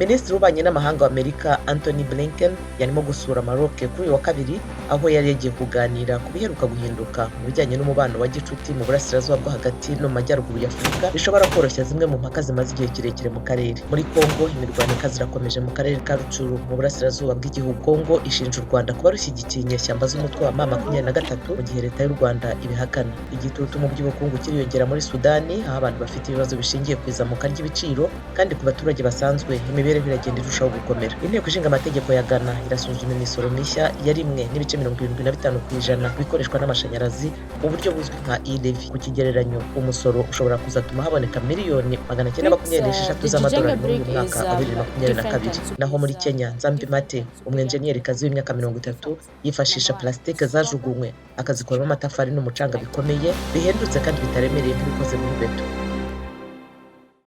Minisitiri w'Ububanyi n'Amahanga wa Amerika, Antony Blinken, yarimo gusura Maroc kuri uyu wa kabiri, aho yari yagiye kuganira ku biheruka guhinduka mu bijyanye n'umubano wa gicuti mu Burasirazuba bwo Hagati no mu Majyaruguru ya Afurika, bishobora koroshya zimwe mu mpaka zimaze igihe kirekire mu karere. Muri Congo, imirwano ikaze irakomeje mu karere ka Rutshuru mu burasirazuba bw'igihugu. Congo ishinja u Rwanda kuba rushyigikiye inyeshyamba z'umutwe wa M23, mu gihe leta y'u Rwanda ibihakana. Igitutu mu by'ubukungu kiriyongera muri Sudani, aho abantu bafite ibibazo bishingiye ku izamuka ry'ibiciro, kandi ku baturage basanzwe imibereho iragenda irushaho gukomera. Inteko Ishinga Amategeko ya Ghana irasuzuma imisoro mishya ya 1.75% bikoreshwa n'amashanyarazi mu buryo buzwi nka e-levy. Ku kigereranyo, umusoro ushobora kuzatuma haboneka miliyoni 926 The z'amadolari Jijenge muri uyu brick mwaka is wa bibiri makumyabiri na different kabiri. than Naho muri is Kenya, Nzambi different Mate, than Supreme umwenjeniyerikazi w'imyaka 30, yifashisha plastique zajugunywe akazikoramo amatafari n'umucanga bikomeye, bihendutse kandi bitaremereye nk'ibikoze muri beto.